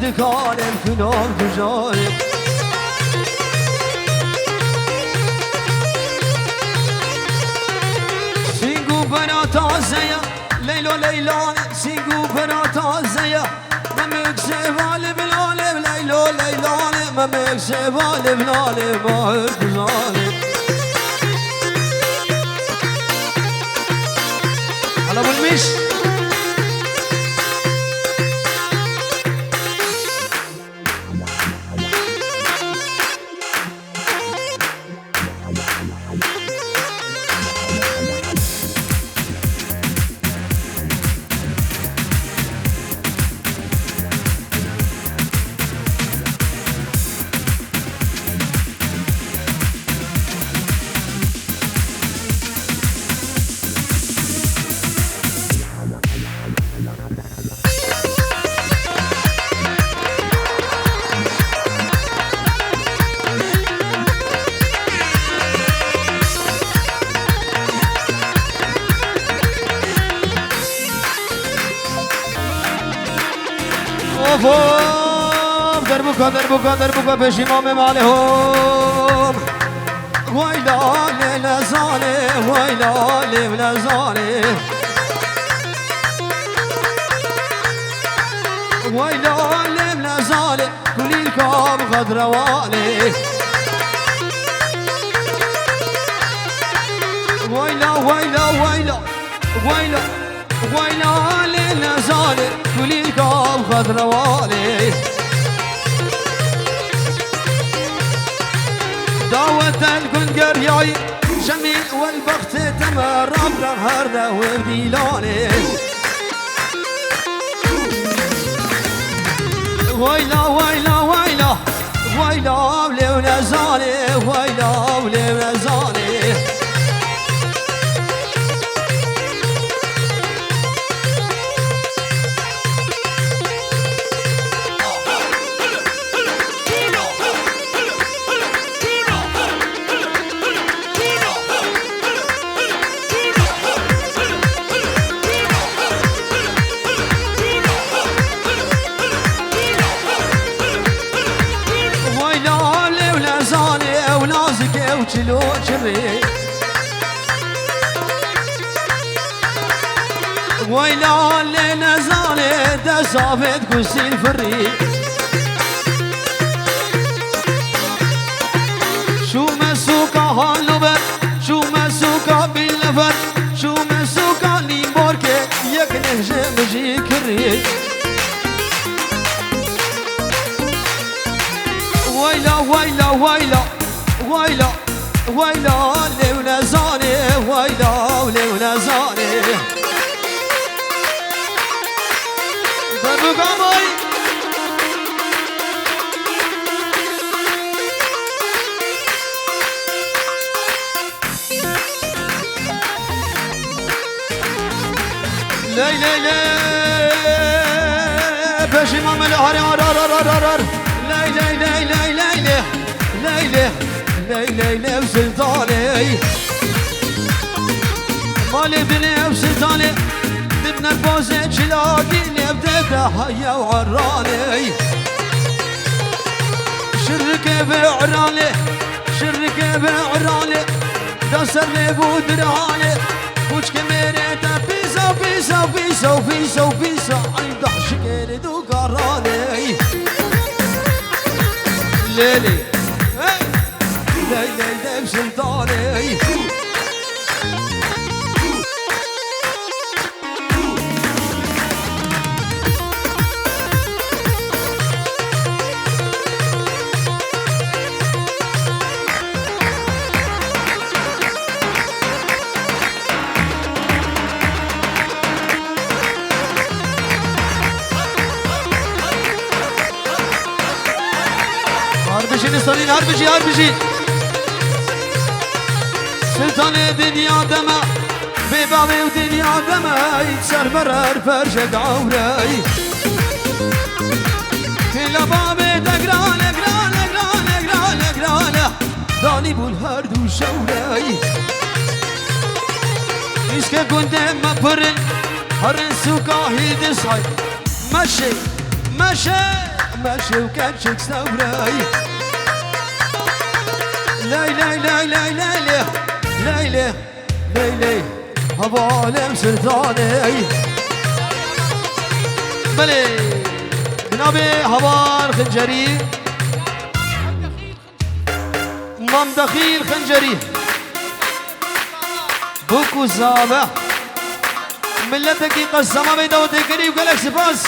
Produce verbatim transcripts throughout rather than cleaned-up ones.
Dikarim kunan kujarê. Sîng û bera taze ye, Leylo Leylanê, sîng û bera taze ye. Memik şevalê bilalê, Leylo Leylanê, memik şevalê bilalê, mahir kujarê. Hala bulmuş. Of, of, derbuka, derbuka, derbuka, pêşî mamê malê hom. Wayla lê lezalê, wayla lê lezalê. Wayla lê lezalê, kulîlka bi xedrewanê. Wayla, wayla, wayla, wayla. Wayla lê lezalê, kulîlka bi xedrewanê. Dawet el gund geryayî, şemî wel bextê te me rabde her de wê dîlanê. Wayla, wayla, wayla. Wayla lê lezalê, wayla lê lezalê. Wayla lê lezalê, ew nazikê ew çilo çirê. Wayla lê lezalê, dest avêt ku sîlfirî. Şûme sûka halober, şûme sûka bîlever, şûme sûka nîmborkê, yek neh ji min jî kirî. Wayla, wayla, wayla, wayla, wayla, lêw nezanê, wayla, lêw nezanê. Derbuka may. Ley, ley, ley. Peşî mamele harê har, har, har, har, har, har. Ley, ley, ley, ley, ley, ley. Ley, ley, ley, ley, ev zildanê. Malê dilê ev zildanê. Dibner bazê çilakî lê evde de haya û aranê. Şirikê vê aranê. Şirikê vê aranê. Da ser lê bû dirhanê. Kuçkê mêrê te pîsa, pîsa, pîsa, pîsa, pîsa. Ay da şikêrê du garanê. Lê lê. Hey. Ley ley ley zildanê. Har bijî Nîsanîn, har bijî, har bijî. Siltanê dinya deme, bê bavê û dinya deme, ser berer perşe gawrey. Têla bavê de grane, grane, grane, grane, grane. Danî bûn her du şewrey. Îşke gundê me pirin, herin sûka hîdis hay. Meşe, meşe. Beşê û keçik sewrey. Ley ley ley ley ley ley. Ley ley ley ley. Hevalê Sirdanê. Belê. Binabê Heval Xincerî. Mam Dexîl Xincerî. Bûk û zave. Miletekî qesema vê dawetê kirî û gelek spas.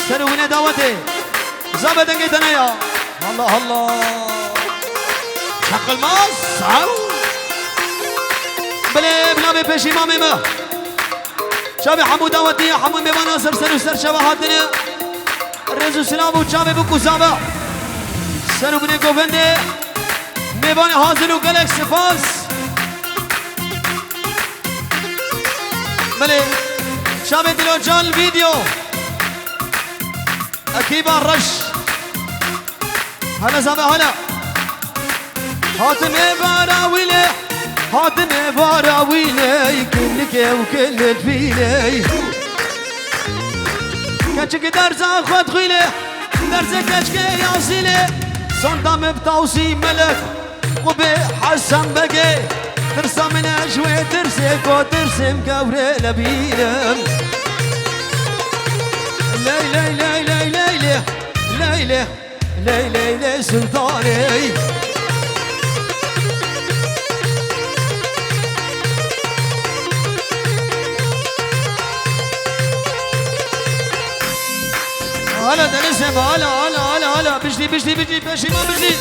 Ser û winê dawetê. Zave dengê te ne ya. Allah Allah. Çakılmaz. Sağ ol. Bilê, bila bê pêşî mamê me. Çavê hemû dawetî, hemû mêvana ser ser û ser çava hatine. Rêz û silav û çavê bûk û zava. Ser û binê govendê. Mêvanê hazir û gelek spas. Belê. Çavê Dilocan Video. Ekîba Reş. Hele zave hele. Hatime vara wîlê, hatime vara wîlê, kilikê û kilit vîlê. Keçik derza xwe dixwîlê, derzê keçkê Yasînê, sonda min bi tawsî melek. Qubê Hesen Begê, tirsa min e ji wê tirsê, ku tirsê min gewre le bînim. Ley ley ley ley ley lê, ley lê, ley ley lê Sultanê. Hala Denizê me, hala, hala, hala, hala. Bijlî, bijlî, bijlî, peşîman bijlî.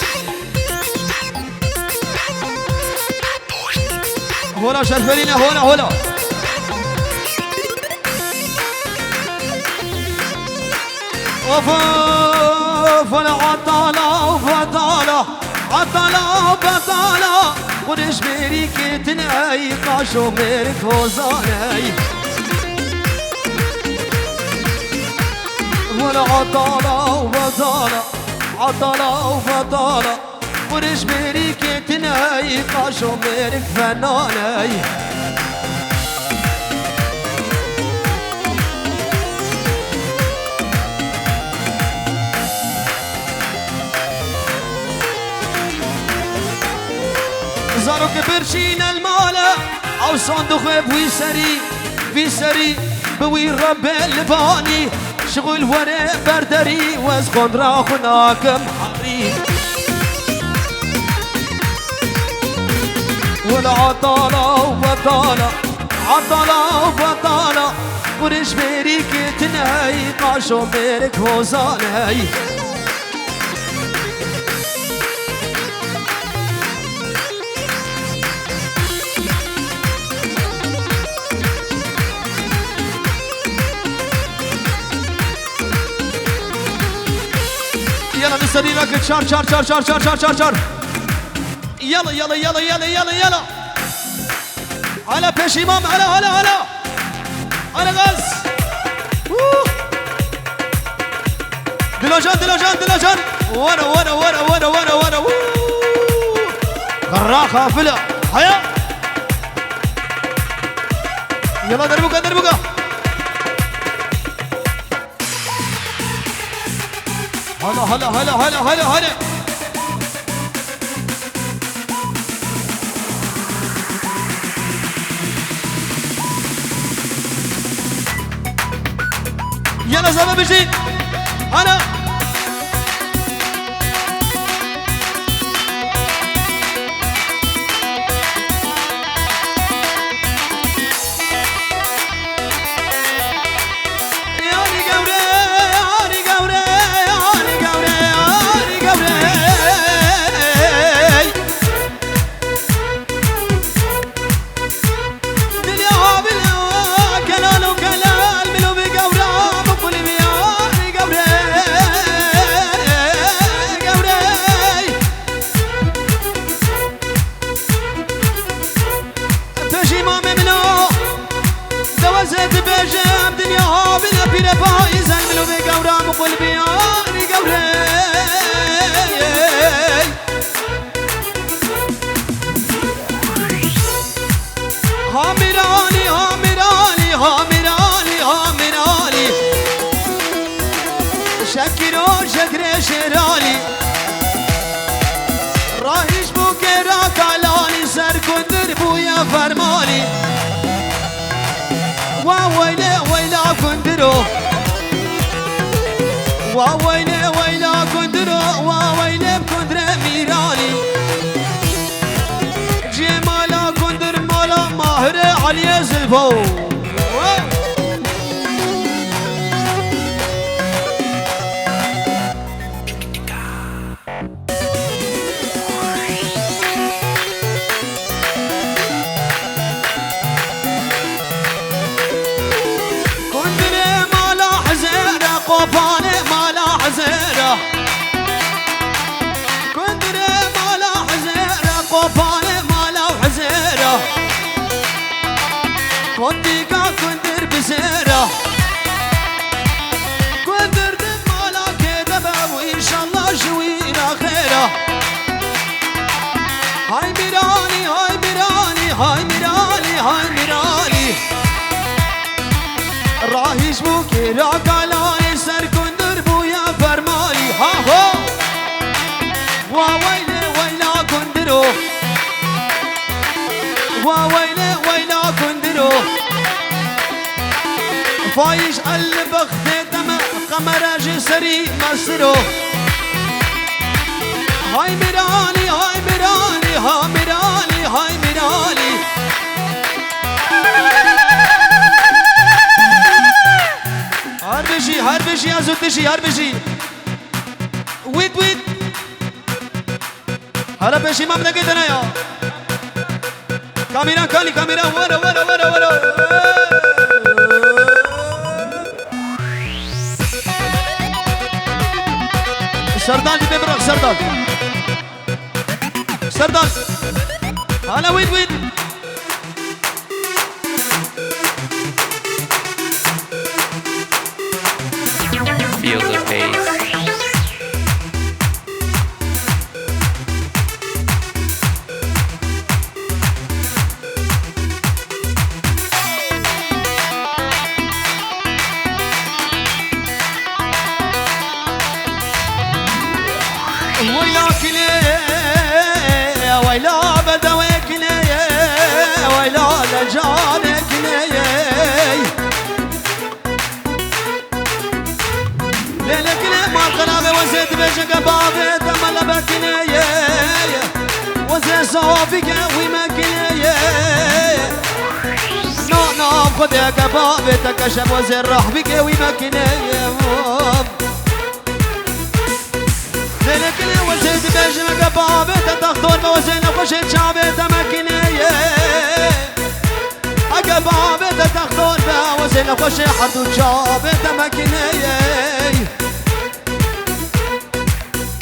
Hola şerferîne, hola, hola. Of, of, hola, atala, of, atala. Atala, of, atala. Qurêş mêrî ketin ey, qaşo mêrik hozan ey. Hola, atala, of, atala. Atala, of, atala. Qurêş bêrî ketiney, qaşo mêrik fenaney. Zarokê birçîn el male, ew sanduxê bi wî serî, vî serî, bi wî re bê li banî. Şixul were ber derî, wez xondra xwe nakim herî. Wela atala û betala, atala û betala, qurêş bêrî ketiney, qaşo mêrik hozaney. Yala li serî veke çar, çar, çar. Yala, yala, yala, yala, yala, yala. Hala peşîman, hala, hala, hala. Hala gaz. Woo. Dilocan, Dilocan, Dilocan. Wara, wara, wara. Woo. Qara qafile. Haya. Yala derbuka, derbuka. Hala, hala, hala. Yala zava bijî. Hala. Pejî mamê min o, deweze dibêjim, dinya havîne pîre payîzen, milovê gewra min qul biyarî gewrey. Hamîranî, hamîranî, hamîranî, hamîranî. Şekîro, şekîro. Rahîş bû kêra kalanî, ser kundir bûye fermanî. Wa weylê weyla kundiro. Wa weylê weyla kundiro, wa weylê kundire mîranî. Cê mala kundir mala Mahirê Aliyê Zilfo. Kundirê mala Hizêre, qopanê mala Hizêre. Kundirê mala Hizêre, qopanê mala Hizêre. Kotîka kundir bizêre. Kundir di mala kê de be û înşallah ji wî re xêr e. Hay Mîranî, hay Mîranî, hay Mîranî, hay Mîranî. Rahîş bû kêra kalanê, ser kundir bûye fermanî. Ha ho! Wa weylê weyla kundiro. Wa weylê weyla kundiro. Fayîş el bextê te me, qemere ji serî mesiro. Hay Mîranî, hay Mîranî, ha Mîranî, hay Mîranî. Her bijî, her bijî, ez û tu jî, her bijî. Wît, wît. Here pêşî mam neke tene ya. Kamîra kalî, kamîra, were, were, were, were. Serdal, dî bê bırak, Serdal. Serdal. Hala wît, wît. Feel the bass. Weyla kinê, weyla bedewê kinê, weyla lecanê kinê. Lê lê kinê mal qeraxê wezê dibêje ke bavê te mele be kinê ye. Wezê zafî ke wî me kinê ye. Na, na, Xwedê ke bavê te keşef wezê rahbî ke wî me kinê ye. Lê lê kinê wezê dibêje ke bavê te textor be wezê nexweşê çavê te me kinê ye. Eke bavê te textor be, wezê nexweşê herdû çavê te mekineyê.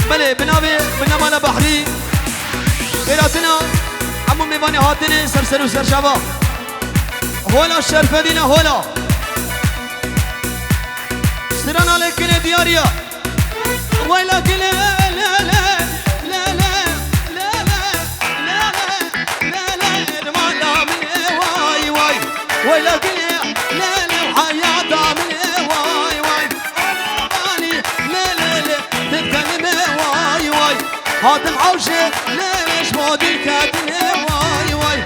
Belê, bi navê, bi nemala Behrî, bêratina hemû mêvanê hatinê ser ser û ser çava. Hola şerfedîne hola. Strana lê kinê diyariya. Wayla gile, le, le, le, le, le, le, le, le, le, le, mala min e, way, way. Wayla gile, le, le, hayata min e, way, way. Ani, le, le, le, titkelime, way, way. Hatim Avşe, le, le, şmo dil ketine, way, way.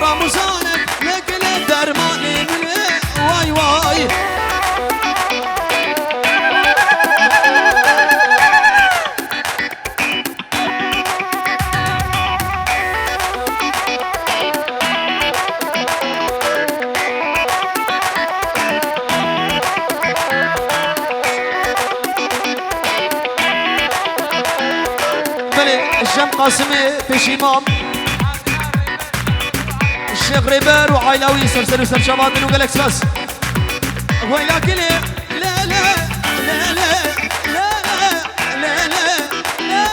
Ramuzane, le, gile, dermane min e, way, way. Belê, Jem Qasimê Pêşîmam, Şêx Rêber û aîla wî ser ser û ser çavan din û gelek spas. Wayla gilê, le, le, le, le, le, le, le, le, le, le,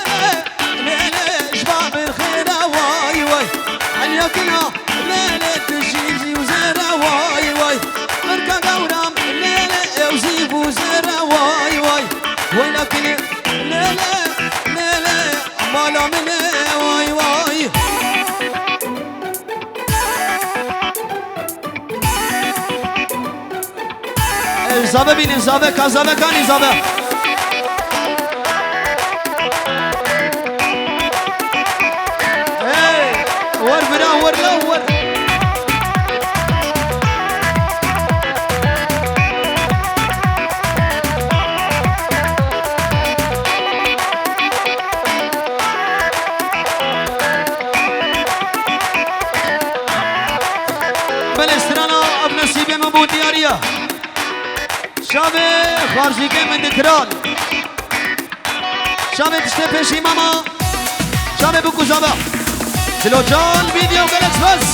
le, le, ji ba min xêra, way, way. Eliya gila, le, le, tu jî zî û zêra, way, way. Mirka dewram, le, le, ew zî bû zêra, way, way. Wayla gilê, le, le, le, le, mala min e, way, way. Zave bînin, zave, ka zave kanî zave. Bû diyariya. Çavê xwarzîgê min di kral. Çavê tiştê pêşî mama. Çavê bû kuzaba. Dilocan video gelek spas.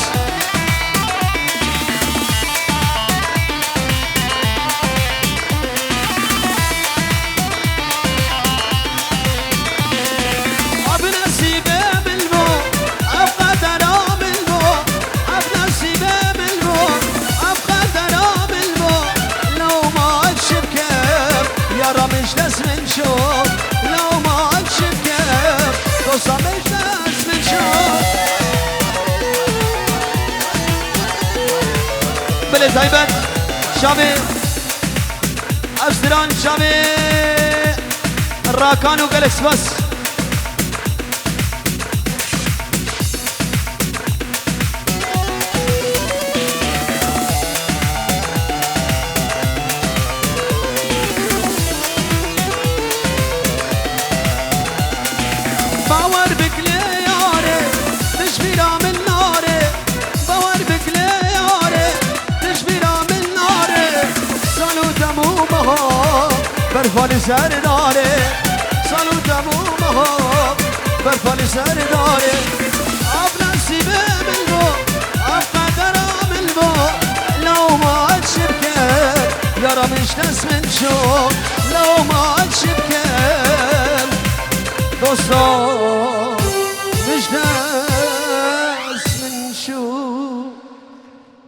Ev nesîbê min bû, ev qedera min bû, ev nesîbê min bû, ev qedera min bû. Lewma çi bikim, yara min ji dest min çû. Lewma çi bikim, dosta min ji dest min çû. Belê taybet, çavê Ev stran çavê Rakan û gelek spas. Bawer bik lê yarê, tu ji bîra min narê. Bawer bik lê yarê, tu ji bîra min narê. Sal û dem û bahar, berfa li ser darê. Sal û dem û bahar, berfa li ser darê. Ev nesîbê min bû, ev qedera min bû. Lewma çi bikim, yara min ji dest min çû. Lewma çi bikim, dosto.